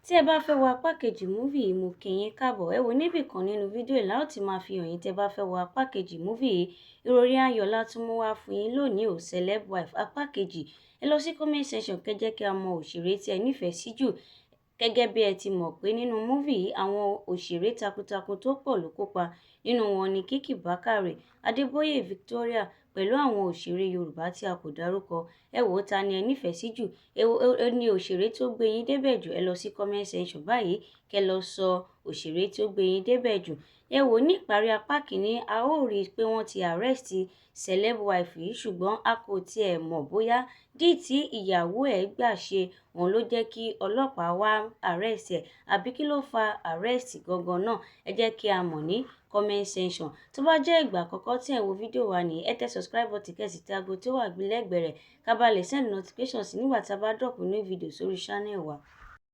Tí ẹ bá fẹ́ wo apá kejì movie yìí, mo kí yín káàbọ̀. Ẹ wo níbì kan nínú fídíò yìí la ó ti máa fi hàn yín. Tẹ́ bá fẹ́ wo apá kejì movie yìí, ìròyìn ayọ̀ la tún mú wá fún yín lónìí o, Celeb Wife apá kejì. Ẹ lọ sí comment section, kẹ́ jẹ́ kí a mọ òṣèré tí ẹ nífẹ̀ẹ́ sí jù. Gẹ́gẹ́ bí ẹ ti mọ̀ pé nínú movie yìí, àwọn òṣèré takuntakun tó pọ̀ ló kópa nínú wọn ní Kiki Bákàrè, Adébóyè Victoria pẹ̀lú àwọn òṣèré Yorùbá tí a kò dárúkọ. Ẹ wò ó, ta ni ẹ nífẹ̀ẹ́ sí jù? Èwo ni òṣèré tó gbé yín débẹ̀ jù? Ẹ lọ sí comment section báyìí, kẹ́ lọ sọ òṣèré tó gbé yín débẹ̀ jù. Ẹ wò ó, ní ìparí apá kìíní, a ó rí i pé wọ́n ti arrest Celeb Wife yìí, ṣùgbọ́n a kò tiẹ̀ mọ̀ bóyá dí tí ìyàwó ẹ̀ gbà ṣe òun ló jẹ́ kí ọlọ́pàá wá arrest ẹ̀, àbí kí ló fa arrest gangan náà. Ẹ jẹ́ kí a mọ̀ ní comment section. Tó bá jẹ́ ìgbà àkọ́kọ́ tí ẹ̀ ń wo fídíò wa nìyí, ẹ tẹ subscribe button, kẹ́ sì tẹ aago tó wà lẹ́gbẹ̀ẹ́ rẹ̀ ká bá lè send notification sí nígbà tí a bá drop new video sórí channel wa.